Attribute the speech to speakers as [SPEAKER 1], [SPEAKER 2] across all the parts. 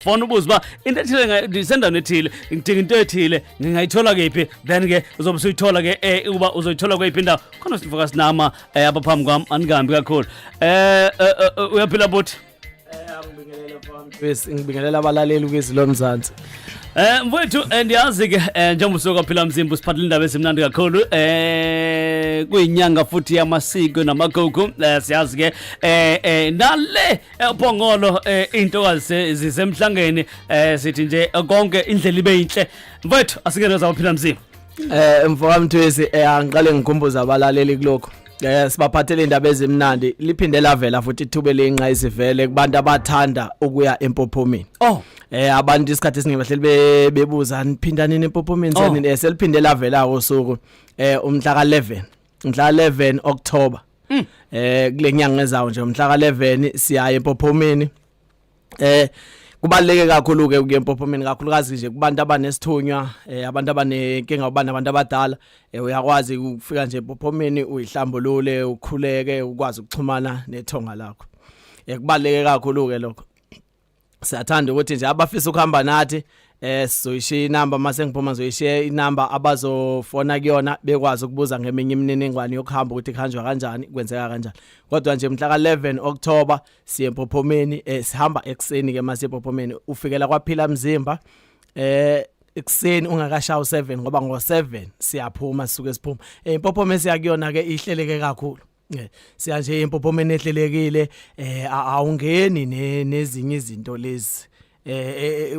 [SPEAKER 1] Fona ubuze uba into ethile, ndisendaweni ethile, ngidinga into ethile, ngingayithola kephi? Then ke uzobe usuyithola ke ukuba uzoyithola kweyiphi indawo. Khona sivuka sinama apha phambi kwam, andikambi kakhulu. Uyaphila buthi?
[SPEAKER 2] Bese ngibingelela abalaleli kwizwi lomzansi.
[SPEAKER 1] Mfowethu, ndiyazi ke njengoba usuka phila mzimba usiphathele indaba ezimnandi kakhulu. Kuyinyanga futhi yamasiko namagugu. Siyazi ke nale uPhongolo, intokazi zisemhlangeni, sithi nje konke indlela ibe yinhle. Mfowethu, asingene zaphila mzimba.
[SPEAKER 2] Mfoka Mthwesi, angiqale ngikhumbuza abalaleli kulokho. Sibaphathele indaba ezimnandi, liphinde lavela futhi ithuba elinqa isivele kubantu abathanda ukuya empophomeni.
[SPEAKER 1] Oh.
[SPEAKER 2] Abantu isikhathi esiningi bahleli bebuza, niphinda nini empophomeni? Senini? Seliphinde lavela usuku, umhla ka11, umhla ka11 October. Kule nyanga ezayo nje, umhla ka11 siya empophomeni. Kubaluleke kakhulu ke ukuya empophomeni, kakhulukazi nje kubantu abanesithunywa, abantu abanenkinga kuba nabantu abadala. Uyakwazi ukufika nje empophomeni, uyihlambulule, ukhuleke, ukwazi ukuxhumana nethonga lakho. Kubaluleke kakhulu ke lokho. Siyathanda ukuthi nje abafisa ukuhamba nathi, sizoyishiya inamba mase ngiphuma, ngizoyishiya inamba abazofona kuyona, bekwazi ukubuza ngeminye imininingwane yokuhamba, ukuthi kuhanjwa kanjani, kwenzeka kanjani. Kodwa nje mhla ka11 October siye empophomeni. Sihamba ekseni ke. Mase empophomeni ufikela kwaphila mzimba ekseni ungakashawa u7, ngoba ngo7 siyaphuma, sisuke siphuma. Impophoma siya kuyona ke ihleleke kakhulu. Siya nje empophomeni ehlelekile, awungeni nezinye izinto lezi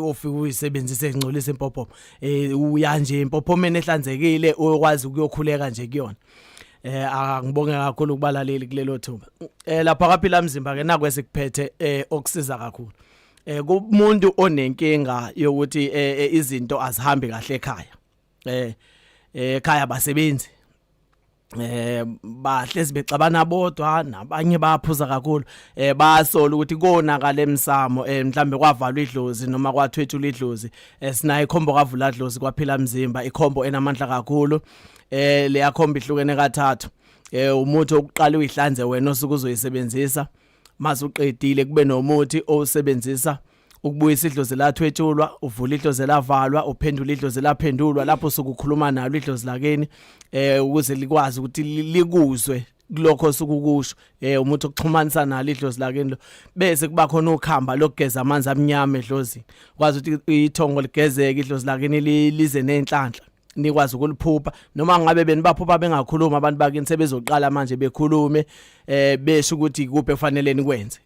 [SPEAKER 2] ofika uyisebenzise ngcolisa impophoma. Uya nje empophomeni ehlanzekile, uyokwazi ukuyokhuleka nje kuyona. Angibonge kakhulu kubalaleli kulelo thuba. Lapha kaphila mzimba ke nakwe sikuphethe okusiza kakhulu kumuntu onenkinga yokuthi izinto azihambi kahle ekhaya, ekhaya basebenzi bahlezi bexabana bodwa, nabanye baphuza kakhulu, basola ukuthi konakala emsamo, mhlambe kwavalwa idlozi noma kwathwetshula idlozi. Sinayo ikhombo kavula dlozi kwaphila mzimba, ikhombo enamandla kakhulu. Leya khombo ihlukene kathathu. Umuthi okuqala uyihlanze wena osuke uzoyisebenzisa. Mase uqedile, kube nomuthi owusebenzisa ukubuyisa idlozi lathwetshulwa, uvula idlozi lavalwa, uphendula idlozi laphendulwa, lapho sukukhuluma nalo idlozi lakeni ukuze likwazi ukuthi likuzwe kulokho sukukusho. Umuthi okuxhumanisa nalo idlozi lakeni lo. Bese kuba khona ukhamba lokugeza amanzi amnyama edlozini, kwazi ukuthi ithongo ligezeke, idlozi lakeni lize nenhlanhla, nikwazi ukuliphupha. Noma ngabe benibaphupha bengakhuluma abantu bakini, sebezoqala manje bekhulume, besho ukuthi kuphi efanele nikwenze.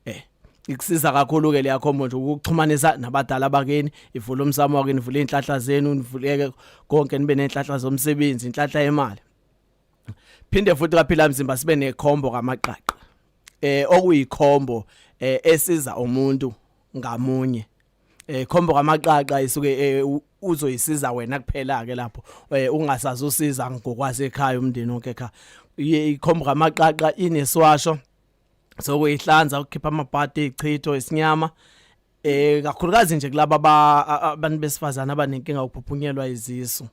[SPEAKER 2] Ikusiza kakhulu ke leya khombo nje ukuxhumanisa nabadala bakini, ivula umsamo wakini, ivula inhlahla zenu, nivuleke konke, nibe nenhlahla zomsebenzi, inhlahla yemali. Phinde futhi kaphila mzimba sibe nekhombo kamaqaqa, okuyikhombo esiza umuntu ngamunye. Khombo kamaqaqa isuke uzoyisiza wena kuphela ke lapho, ungasazi usiza ngokwazi ekhaya, umndeni wonke ekhaya. Ikhombo kamaqaqa ineswasho sokuyihlanza, ukukhipha amabhadi, ichitho, isinyama, kakhulukazi nje kulaba abantu besifazana abanenkinga yokuphuphunyelwa izisu.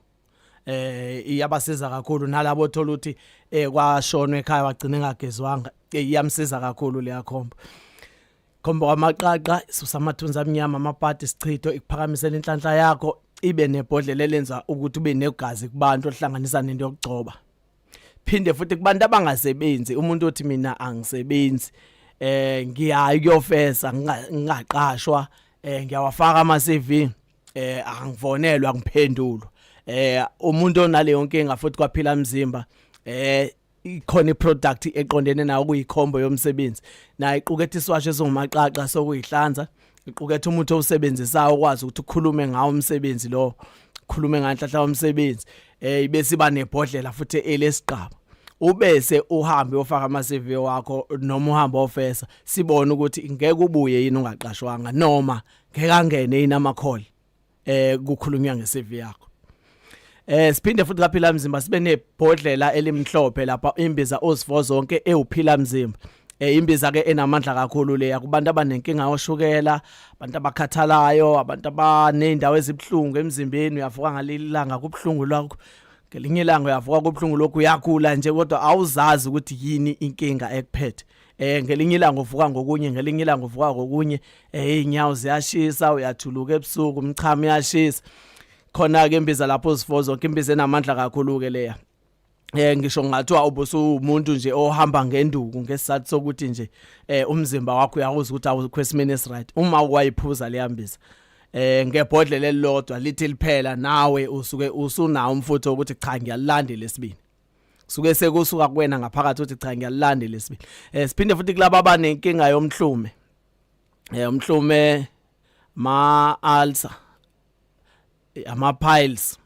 [SPEAKER 2] Iyabasiza kakhulu nalabo othola ukuthi kwashonwa ekhaya, wagcina engagezwanga. Iyamsiza kakhulu leya khombo. Khombo kwamaqaqa isusa amathunzi amnyama, amapati, isichitho, ikuphakamisela inhlanhla yakho, ibe nebhodlela elenza ukuthi ube negazi kubantu, ohlanganisa nento yokugcoba. Phinde futhi kubantu abangasebenzi, umuntu othi mina angisebenzi, ngiyayi kuyofesa, ngingaqashwa, ngiyawafaka ama CV, angivonelwa, ngiphendulwa. Umuntu onaleyo nkinga futhi kwaphila mzimba ikhona iproduct eqondene nawo, kuyikhombo yomsebenzi. Nayo iqukethe iswasho esingumaqaqa sokuyihlanza, iqukethe umuthi owusebenzisayo ukwazi ukuthi ukhulume ngawo umsebenzi lo, ukhulume nganhlahla womsebenzi. Ibese iba nebhodlela futhi elesiqaba, ubese uhambe uyofaka ama CV wakho noma uhambe ofesa, sibone ukuthi ngeke ubuye yini ungaqashwanga, noma ngeke angene yini ama call kukhulunywa nge CV yakho. Siphinde futhi kaphila mzimba sibe nebhodlela elimhlophe lapha, imbiza ozifo zonke ewuphila mzimba. Imbiza ke enamandla kakhulu leya kubantu abanenkinga yoshukela, abantu abakhathalayo, abantu abanezindawo ezibhlungu emzimbeni. Uyavuka ngaleli langa kubhlungu lokho, ngelinye ilanga uyavuka kubhlungu lokhu, uyagula nje kodwa awuzazi ukuthi yini inkinga ekuphethe. Ngelinye ilanga uvuka ngokunye, ngelinye ilanga uvuka ngokunye, inyawo ziyashisa, uyathuluka ebusuku, umchamo uyashisa. Khona ke imbiza lapho zifo zonke, imbiza enamandla kakhulu ke leya. Ngisho ngathiwa ubusumuntu nje ohamba ngenduku ngesizathu sokuthi nje umzimba wakho uyakuzwa ukuthi awukho esimeni esiright, uma ukwayiphuza leyambiza ngebhodlela elilodwa lithi liphela, nawe usuke usunawo umfutho ukuthi cha, ngiyalandela esibini. Kusuke sekusuka kuwena ngaphakathi ukuthi cha, ngiyalandela esibini. Siphinde futhi kulabo abanenkinga yomhlume, umhlume, ma ulcer, ama piles,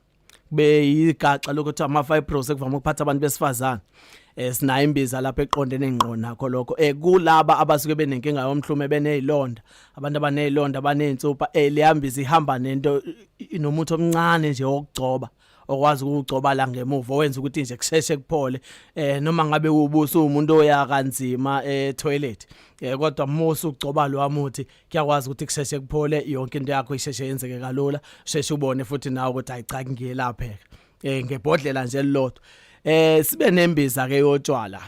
[SPEAKER 2] kube yigaxa lokho ama fibros ekuvama ukuphatha abantu besifazane, sinayo imbiza lapha eqondene ngqo nakho lokho. Kulaba abasuke benenkinga yomhlume, benezilonda, abantu abanezilonda, abanezinsupha, leyambiza ihamba nento inomuthi omncane nje wokugcoba, okwazi ukugcoba la ngemuva, owenza ukuthi nje kusheshe kuphole, noma ngabe ubuso umuntu oya kanzima e toilet, kodwa musu ugcoba lo muthi kuyakwazi ukuthi kusheshe kuphole, yonke into yakho isheshe yenzeke kalula, sheshe ubone futhi nawe ukuthi hayi cha, ngiyelapheka ngebhodlela nje elilodwa. Sibe nembiza ke yotshwala,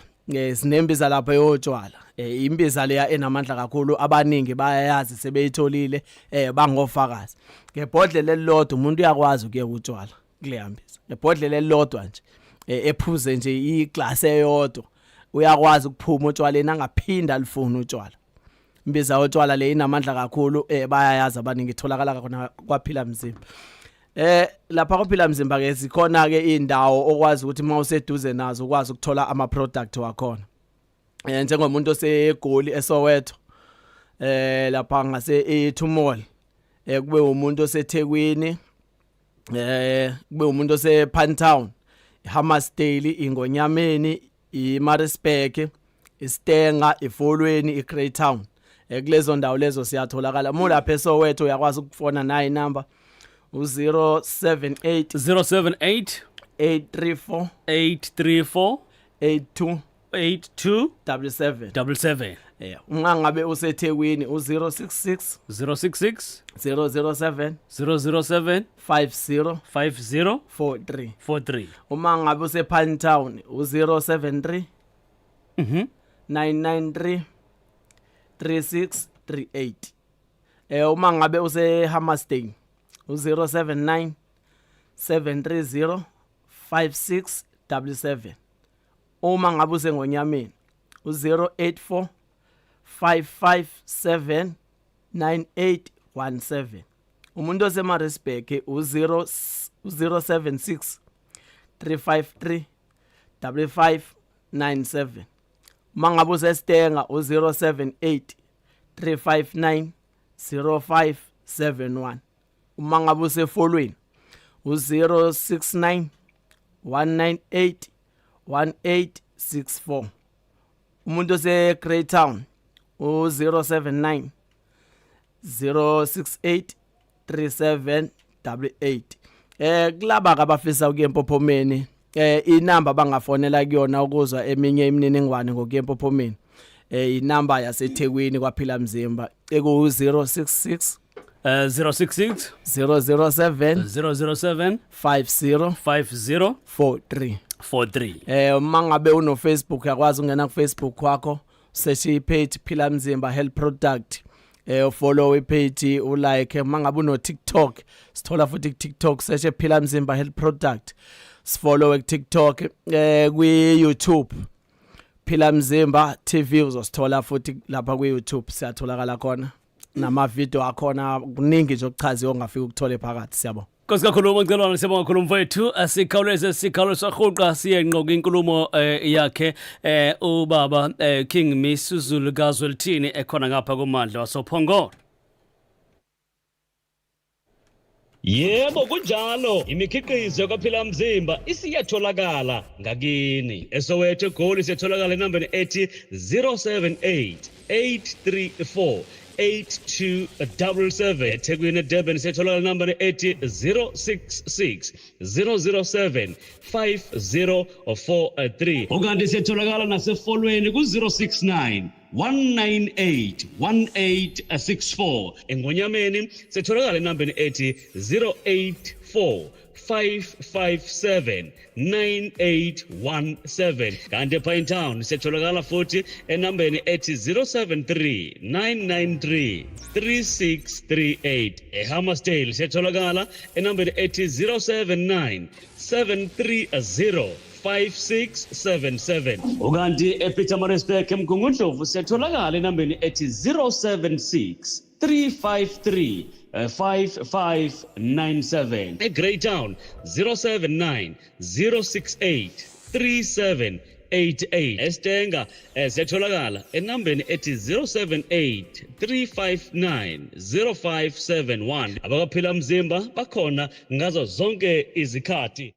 [SPEAKER 2] sinembiza lapha yotshwala, imbiza leya enamandla kakhulu, abaningi bayayazi, sebeyitholile, bangofakazi. Ngebhodlela elilodwa umuntu uyakwazi ukuyeka utshwala kuleya mbiza, ngebhodlela elilodwa nje, ephuze nje iglass eyodwa, uyakwazi ukuphuma otshwaleni, angaphinda alifuna utshwala. Imbiza yotshwala le inamandla kakhulu, bayayazi abaningi, itholakala khona kwaphila mzimba. Lapha kwaphila mzimba ke zikhona ke indawo okwazi ukuthi mawuseduze nazo ukwazi ukuthola ama product wakhona. Njengomuntu oseGoli, eSoweto, lapha ngase e2 Mall, kube umuntu oseThekwini, kube umuntu ose Pinetown, iHammarsdale, iNgonyameni, iMaritzburg, iStanger, iFolweni, iGreytown. Kulezo ndawo lezo siyatholakala. Uma lapha eSoweto uyakwazi ukufona nayi number, u078
[SPEAKER 1] 078
[SPEAKER 2] 834
[SPEAKER 1] 834
[SPEAKER 2] 82
[SPEAKER 1] 82
[SPEAKER 2] 77.
[SPEAKER 1] 77.
[SPEAKER 2] Yeah, uma ngabe useThekwini u066
[SPEAKER 1] 066
[SPEAKER 2] 007
[SPEAKER 1] 007
[SPEAKER 2] 50
[SPEAKER 1] 50
[SPEAKER 2] 43.
[SPEAKER 1] 43.
[SPEAKER 2] Uma ngabe usePinetown u073 993 3638. Uma ngabe useHammarsdale u079 730 5677. Uma ngabe useNgonyameni u084 557 9817. Umuntu oseMaritzburg u0 076 353 5597. Uma ngabe useStanger u078 359 0571. Uma ngabe useFolweni u069 198 1864. Umuntu ose Greytown u079 068 3788. Kulaba abafisa ukuya empophomeni, inamba bangafonela kuyona ukuzwa eminye imininingwane ngokuya empophomeni, inamba yaseThekwini kwaphila mzimba eku 066
[SPEAKER 1] 066
[SPEAKER 2] 007
[SPEAKER 1] 007
[SPEAKER 2] 50
[SPEAKER 1] 50
[SPEAKER 2] 43.
[SPEAKER 1] 43.
[SPEAKER 2] Uma ngabe uno Facebook, uyakwazi ungena ku Facebook wakho, search ipage Phila Mzimba Health Product, follow ipage, ulike. Uma ngabe uno TikTok, sithola futhi ku TikTok, search Phila Mzimba Health Product, sifollow ku TikTok. Kwi YouTube, Phila Mzimba TV, uzosithola futhi lapha ku YouTube, siyatholakala khona nama video akhona, kuningi nje okuchaziwe ongafika ukuthole phakathi. Siyabonga.
[SPEAKER 1] Nkosi kakhulu Mancelwane, siyabonga kakhulu mfowethu. Asikhawuleze, sikhawuleze sahuqa siye ngqo kwinkulumo yakhe ubaba King Misuzulu kaZwelithini ekhona ngapha kumandla wasoPhongolo. Yebo, kunjalo, imikhiqizo kaPhila Mzimba isiyatholakala ngakini. ESoweto, eGoli siyatholakala enambeni ethi 078 834 8277. EThekwini, eDurban siyatholakala enambeni ethi 066 007 5043. Ukanti siyatholakala naseFolweni ku-069. 198 1864. Engonyameni sitholakala enambeni ethi 084 557 9817, kanti ePinetown siyatholakala futhi enambeni ethi 073 993 3638. EHammarsdale siyatholakala enambeni ethi 079 730 5677, ukanti ePietermaritzburg, eMgungundlovu, siyatholakala enambeni ethi 076 353 5597. EGreytown 079 068 3788. Estenga siyatholakala enambeni ethi 078 359 0571. Abakaphila mzimba bakhona ngazo zonke izikhathi.